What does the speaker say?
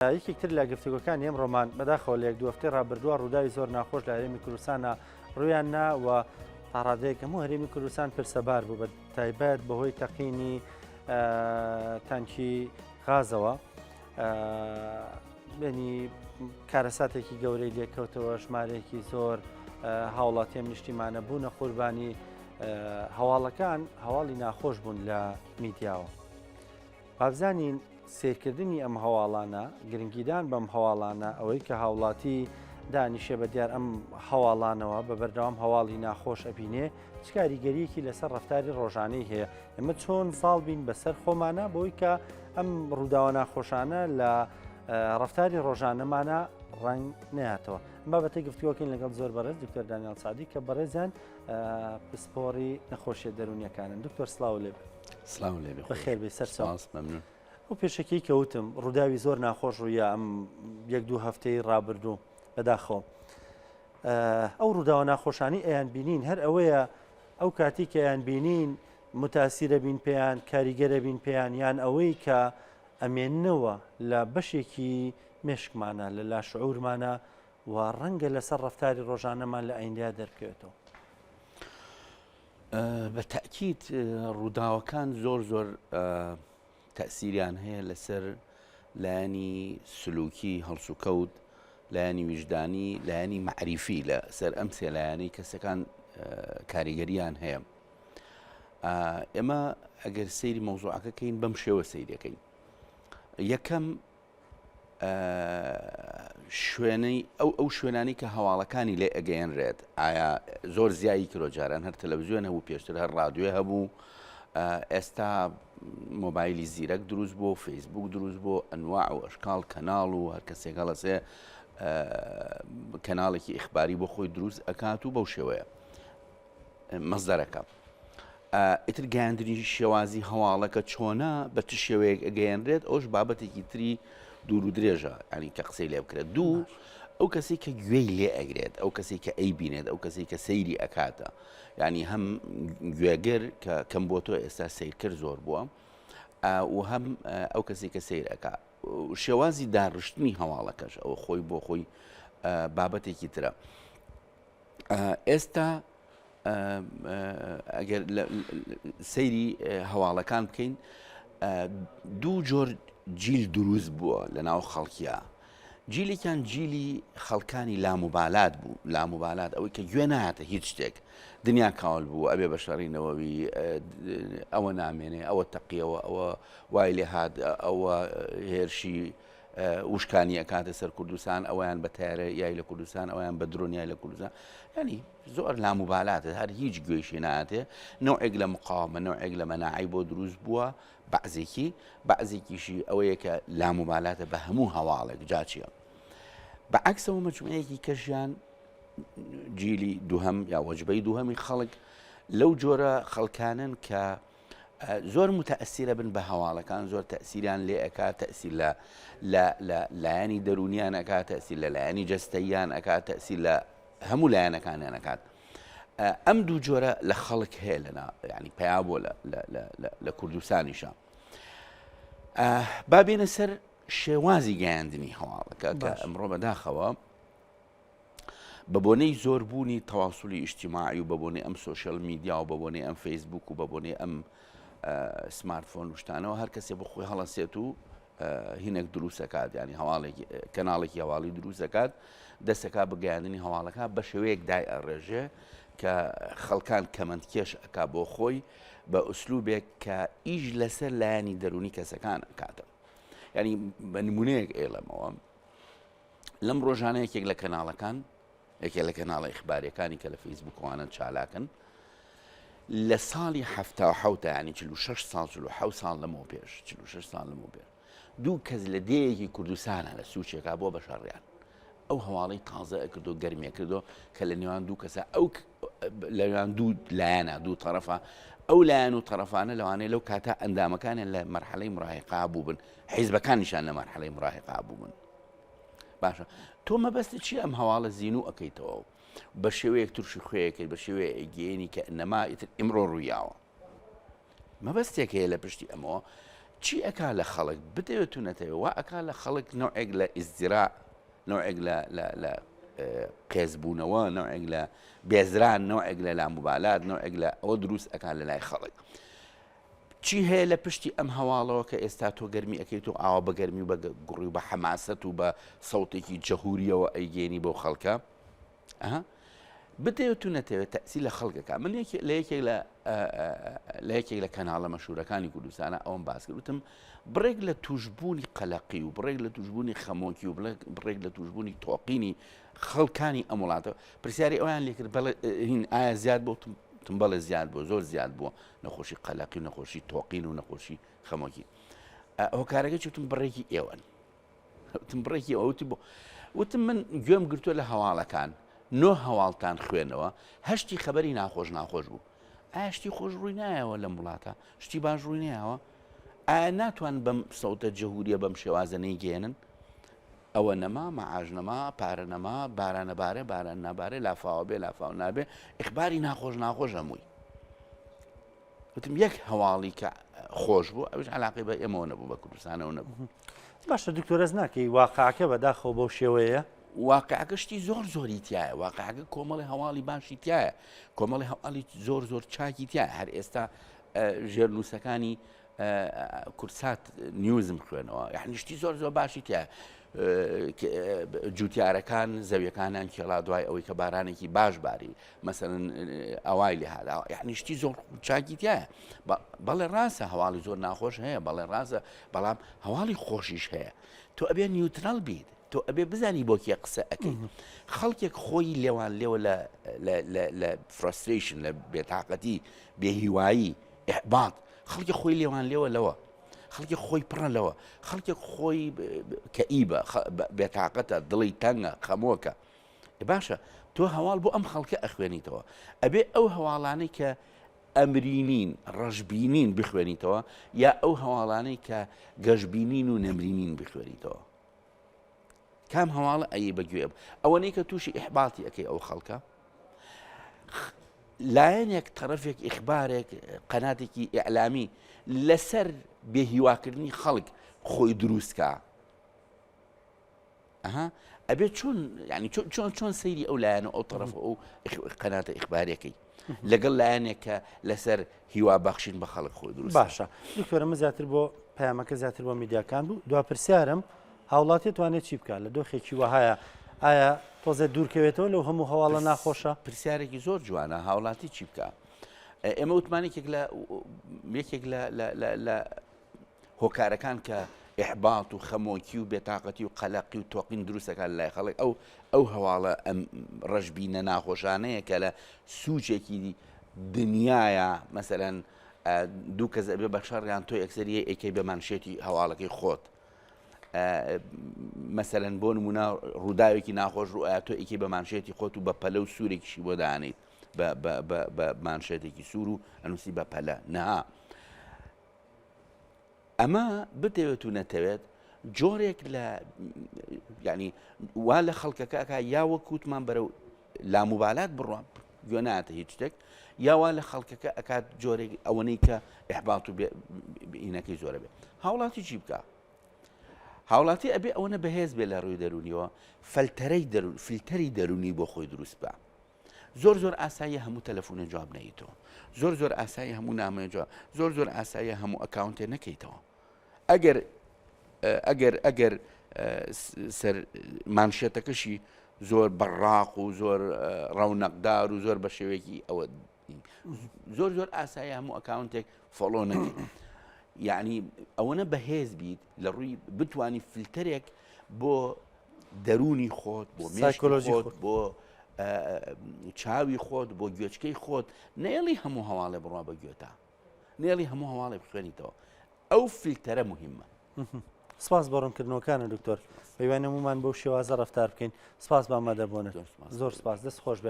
یەکێک تر لە گفتوگۆکانی ئەمڕۆمان، بەداخەوە لە یەک دوو هەفتەی ڕابردووە ڕووداوی زۆر ناخۆش لە هەرێمی کوردستانە ڕوویان نا و تا ڕادەیەک هەموو هەرێمی کوردستان پرسەبار بوو بە تایبەت بەهۆی تەقینی تانکی غازەوە بێنی کارەساتێکی گەورەی لێکەوتەوە ژمارەیەکی زۆر هاوڵاتیم نیشتیمانە بوونە قوربانی هەواڵەکان هەواڵی ناخۆش بوون لە میدیاوە. بابزانین سەیرکردنی ئەم هەواڵانە، گرنگیدان بەم هەواڵانە، ئەوەی کە هاوڵاتی دانیشێ بە دیار ئەم هەواڵانەوە بە بەردەوام هەواڵی ناخۆش ئەبینێ، چ کاریگەریەکی لەسەر ڕەفتاری ڕۆژانەی هەیە؟ ئێمە چۆن زاڵ بین بەسەر خۆمانە بۆی کە ئەم ڕووداوە ناخۆشانە لە ڕەفتاری ڕۆژانەمانە ڕەنگ ناتەوە. ئەم بابەتە گفتوگۆکەین لەگەڵ زۆر بەڕێز دکتۆر دانیال سعدی کە بەڕێزیان پسپۆڕی نەخۆشیە دەروونیەکانن. دکتۆر سڵاو لێ بێ. سڵاو لێ بێ. بەخێر بێی سەرچاو. سپاس مەمنون. ئەو پێشەکیی کە وتم ڕووداوی زۆر ناخۆش ڕوویا ئەم یەک دوو هەفتەی ڕابردوو بەداخەوە ئەو ڕووداوە ناخۆشانی ئەیان بینین هەر ئەوەیە ئەو کاتی کە ئەیان بینین متاسیرە بین پێیان کاریگەرە بین پێیان یان ئەوەی کە ئەمێننەوە لە بەشێکی مێشکمانە لە لاشعورمانە و ڕەنگە لەسەر ڕەفتاری ڕۆژانەمان لە ئایندەیا دەربکەوێتەوە. بە تەئکید ڕووداوەکان زۆر زۆر تەئسیریان هەیە لەسەر لایەنی سلوکی هەڵسوکەوت لایەنی ویژدانی لایەنی مەعریفی لە سەر ئەم سێ لایەنەی کەسەکان کاریگەریان هەیە ئێمە ئەگەر سەیری مەوزوعەکە کەین بەم شێوە سەیرەکەین یەکەم شوێنەی ئەو ئەو شوێنانی کە هەواڵەکانی لێ ئەگەیەنرێت ئایا زۆر زیایی کرۆ جاران هەر تەلەڤزیۆن هەبوو پێشتر هەر ڕادوێ هەبوو ئێستا مۆبایلی زیرەک دروست بۆ فەیسبوک دروست بۆ ئەنواع و ئەشکاڵ کەناڵ و هەر کەسێک هەڵەسێ کەناڵێکی ئیخباری بۆ خۆی دروست ئەکات و بەو شێوەیە مەسدەرەکە. ئیتر گەیاندنی شێوازی هەواڵەکە چۆنە بە چ شێوەیەک ئەگەیەنرێت ئەوش بابەتێکی تری دوور و درێژە ینی کە قسەی لێ بکرێت دوو ئەو کەسی کە گوێی لێ ئەگرێت ئەو کەسی کە ئەی بینێت ئەو کەسی کە سەیری ئەکاتە ینی هەم گوێگر کە کەم بۆ تۆ ئێستا سیرکرد زۆر بووە و هەم ئەو کەسی کە سیر ئەکا شێوازی داڕشتنی هەواڵەکەش ئەوە خۆی بۆ خۆی بابەتێکی ترە. ئێستا ئەگەر سەیری هەواڵەکان بکەین دوو جۆر جیل دروست بووە لە ناو خەڵکیە جیلێکیان جیلی خەڵکانی لاموبالات بوو لاموبالات ئەوەی کە گوێ ناتە هیچ شتێک دنیا کاول بوو ئەبێ بە شەڕینەوەوی ئەوە نامێنێ ئەوە تەقیەوە ئەوە وای لێ هاات ئەوە هێرشی وشکانی ئەکاتە سەر کوردستان ئەویان بە تارە یای لە کوردستان ئەویان بە درۆنیای لە کوردستان ینی زۆر لاموبالاتە هەر هیچ گوێیشی ناتێ نەوەک لە مقاومە نەوەک لە مەناعی بۆ دروست بووە بەعزێکی بەعزێکیشی ئەوەیە کە لاموبالاتە بە هەموو هەواڵێک جاچیە بە عکسەوە مەجموعەیەکی کەشیان جیلی دووهەم یا وەجبەی دووهەمی خەڵک لەو جۆرە خەڵکانن کە زۆر متەئسیرە بن بە هەواڵەکان زۆر تەئسیریان لێ ئەکا تەئسیر لە لە لە لایەنی دەروونیان ئەکا تەئسیر لە لایەنی جەستەییان ئەکا تەئسیر لە هەموو لایەنەکانیان ئەکات ئەم دوو جۆرە لە خەڵک هەیە لە ینی پیا بۆ لە لە کوردستانیشە با بێنە سەر شێوازی گەیاندنی هەواڵەکە کە ئەمڕۆ بەداخەوە بە بۆنەی زۆر بوونی تەواسولی ئیجتیماعی و بە بۆنەی ئەم social media و بە بۆنەی ئەم فەیسبوک و بە بۆنەی ئەم سمارتفۆن و شتانەوە هەر کەسێ بۆ خۆی هەڵەسێت و هینێک دروستەکات ینی هەواڵێکی کەناڵێکی هەواڵی دروستەکات دەستەکە بگەیاندنی هەواڵەکە بە شێوەیەک دای ئەڕێژێ کە خەڵکان کەمەندکێش ئەک بۆ خۆی بە ئوسلوبێک کە ئیش لەسەر لایەنی دەرونی کەسەکان ئەکاتە ینی بە نمونەیەک ئێڵەمەوە لەم ڕۆژانە یەکێک لە کەناڵەکان یەکێک لە کەناڵە ئیخباریەکانی کە لە فەیسبوکوانە چالاکن لە ساڵی حەفتا و حەوتا ینی 46 ساڵ 46 ساڵ لەمەوە پێش 46 ساڵ لەمەوە پێش دوو کەس لە دێیەکی کوردستانە لە سوچێکا بۆ بە شەڕیان ئەو هەواڵی تازە کردو گەرمێ کردو کە لە نێوان دوو کەسە ئەو لە نێوان دوو لایەنە دوو تەرەفە ئەو لایەن و تەرەفانە لەوانەیە لەو کاتە ئەندامەکانیان لە مەرحەلەی مراهقا بووبن حیزبەکانیشان لە مەرحەلەی مراهقا بووبن باشە تۆ مەبەستت چی ئەم هەواڵە زینوو ئەەکەیتەوە بە شێوەیەک ترشی خوێیەکەی بە شێوەیە ئەگەیەنی کە نەما ئیتر ئیمڕۆ ڕوویاوە مەبەستێک هەیە لە پشتی ئەمەوە. چی ئەکا لە خەڵک بتەوێت و نەتەوێت وا ئەکا لە خەڵک نەوعێک لە ئیزدرا نەوعێک لە لە لە قێزبوونەوە نەوعێک لە بێزران نەوعێک لە لاموبالات نەوعێک لە ئەوە دروست ئەکا لە لای خەڵک چی هەیە لە پشتی ئەم هەواڵەوە کە ئێستا تۆ گەرمی ئەەکەیت و ئاوا بە گەرمی و بە گوڕی و بە حەماسەت و بە سەوتێکی جەهوریەوە ئەیگەێنی بۆ خەڵکە ئەها بتەوێت و نەتەوێت تەئسیر لە خەڵک ئەکا من یەکێ لە یەکێک لە لە یەکێک لە کەناڵە مەشهورەکانی کوردستانە ئەوم باس کرد وتم بڕێک لە توشبوونی قەلەقی و بڕێک لە توشبوونی خەمۆکی و بڕێک لە توشبوونی تۆقینی خەڵکانی ئەم وڵاتە پرسیاری ئەویان لێکرد بەڵێ هین ئایا زیاد بۆ تم بەڵێ زیاد بۆ زۆر زیاد بووە نەخۆشی قەلەقی و نەخۆشی تۆقین و نەخۆشی خەمۆکی هۆکارەکە چوتم بڕێکی ئێوەن وتم بڕێکی ئەوە وتی بۆ؟ وتم من گوێم گرتووە لە هەواڵەکان نۆ هەواڵتان خوێنەوە هەشتی خەبەری ناخۆش ناخۆش بوو ئایا شتی خۆش ڕووی نایەوە لەم وڵاتە شتی باش ڕووی نایەوە ئایا ناتوان بەم سەوتە جەهوریە بەم شێوازە نەیگەێنن ئەوە نەما مەعاش نەما پارە نەما بارانە بارە باران نابارێ لافاوە بێ لافاو نابێ ئیخباری ناخۆش ناخۆش هەمووی وتم یەک هەواڵی کە خۆش بوو ئەوش علاقەی بە ئێمەوە نەبوو بە کوردستانەوە نەبوو. باشە دکتۆر هەست ناکەی واقعەکە بەداخەوە بەو شێوەیە؟ واقعەکە شتی زۆر زۆری تایە واقعەکە کۆمەڵی هەواڵی باشی تایە کۆمەڵی هەواڵی زۆر زۆر چاکی تایە هەر ئێستا ژێرنووسەکانی کوردسات نیوزم خوێنەوە یعنی شتی زۆر زۆر باشی تایە جوتیارەکان زەویەکانیان کێڵا دوای ئەوەی کە بارانێکی باش باری مەسەلەن ئەوای لێ هادا یعنی شتی زۆر چاکی تایە بەڵێ ڕاستە هەواڵی زۆر ناخۆش هەیە بەڵێ ڕاستە بەڵام هەواڵی خۆشیش هەیە تۆ ئەبێ neutral بیت تۆ ئەبێ بزانی بۆ کێ قسە ئەەکەی خەڵکێک خۆی لێوان لێوە لە frustration لە بێتاقەتی بێهیوایی ئیحباط خەڵکی خۆی لێوان لێوە لەوە خەڵکی خۆی پڕە لەوە خەڵکێک خۆی کەئیبە بێتاقەتە دڵی تەنگە خەمۆکە باشە تۆ هەواڵ بۆ ئەم خەڵکە ئەخوێنیتەوە ئەبێ ئەو هەواڵانەی کە ئەمرینین ڕەشبینین بخوێنیتەوە یا ئەو هەواڵانەی کە گەشبینین و نەمرینین بخوێنیتەوە کام هەواڵە ئەی بەگوێ ئەوەنەی کە تووشی ئیحباتی ئەەکەی ئەو خەڵکە لایەنێک تەرەفێک ئیخبارێک قەناتێکی ئیعلامی لەسەر بێهیواکردنی خەڵک خۆی دروستکە ئەها ئەبێ چۆن ینی چۆن چۆن سەیری ئەو لایەن و ئەو تەرەف ئەو قەناتە ئیخبارەکەی لەگەڵ لایەنێک کە لەسەر هیوا بەخشین بە خەڵک خۆی دروست باشە دکتۆرە من زیاتر بۆ پەیامەکە زیاتر بۆ میدیاکان بوو دوا پرسیارم هاوڵاتی توانێت چی بکات لە دۆخێکی وەهایە ئایا تۆزێ دوورکەوێتەوە لەو هەموو هەواڵە ناخۆشە؟ پرسیارێکی زۆر جوانە هاوڵاتی چی بکە ئێمە وتمان یەکێک لە یەکێک لە لە هۆکارەکان کە ئیحباط و خەمۆکی و بێتاقەتی و قەلەقی و تۆقین دروستەکان لای خەڵک ئەو ئەو هەواڵە ئەم ڕەشبینە ناخۆشانەیە کە لە سوچێکی دنیاە مەسەرەن دوو کەس ئەبێ بە شەڕیان تۆ یەکسەریە ئەیکەی بە مانشێتی هەواڵەکەی خۆت مەسەلەن بۆ نمونە ڕووداوێکی ناخۆش ڕوو ئایا تۆ ئیکی بە مانشێتی خۆت و بە پەلە و سوورێکیشی بۆ دانیت بە مانشێتێکی سوور و ئەنووسی بە پەلە نەها ئەمە بتەوێت و نەتەوێت جۆرێک لە ینی وا لە خەڵکەکەکە یا وەکوتمان بەرەو لاموبالات بڕوا گوێ ناتە هیچ شتێک یاوا لە خەڵکەکە ئەکات جۆرێک ئەوەنەی کە ئیحباط و ئینەکەی زۆرە بێ هاوڵاتی چی بکە هاوڵاتی ئەبێ ئەوەنە بەهێز بێ لە ڕووی دەرونیەوە فلتەرەی دەرون فلتەری دەرونی بۆ خۆی دروست بە زۆر زۆر ئاساییە هەموو تەلەفۆنە جواب نەیتەوە زۆر زۆر ئاسایی هەموو نامەیە جواب زۆر زۆر ئاساییە هەموو ئەکاونتێ نەکەیتەوە ئەگەر ئەگەر ئەگەر سەر مانشێتەکەشی زۆر بەڕاق و زۆر ڕەونەقدار و زۆر بە شێوەیەکی ئەوە زۆر زۆر ئاسایی هەموو ئەکاونتێک follow نەکەیت یعنی ئەوەنە بەهێز بیت لە ڕووی بتانی فلتەرێک بۆ دەروونی خۆت بۆ سایکۆلۆژی خۆت بۆ چاوی خۆت بۆ گوێچکەی خۆت نێڵی هەموو هەواڵێ بڕوا بە گوێتا نێڵی هەموو هەواڵێ بخوێنیتەوە ئەو فلتەرە مهمە. سپاس بۆ ڕوونکردنەوەکانت دکتۆر. بەهیوای نەموومان بەو شێوازە ڕەفتار بکەین. سپاس بە ئامادەبوونت. زۆر سپاس. دەست خۆش بێ.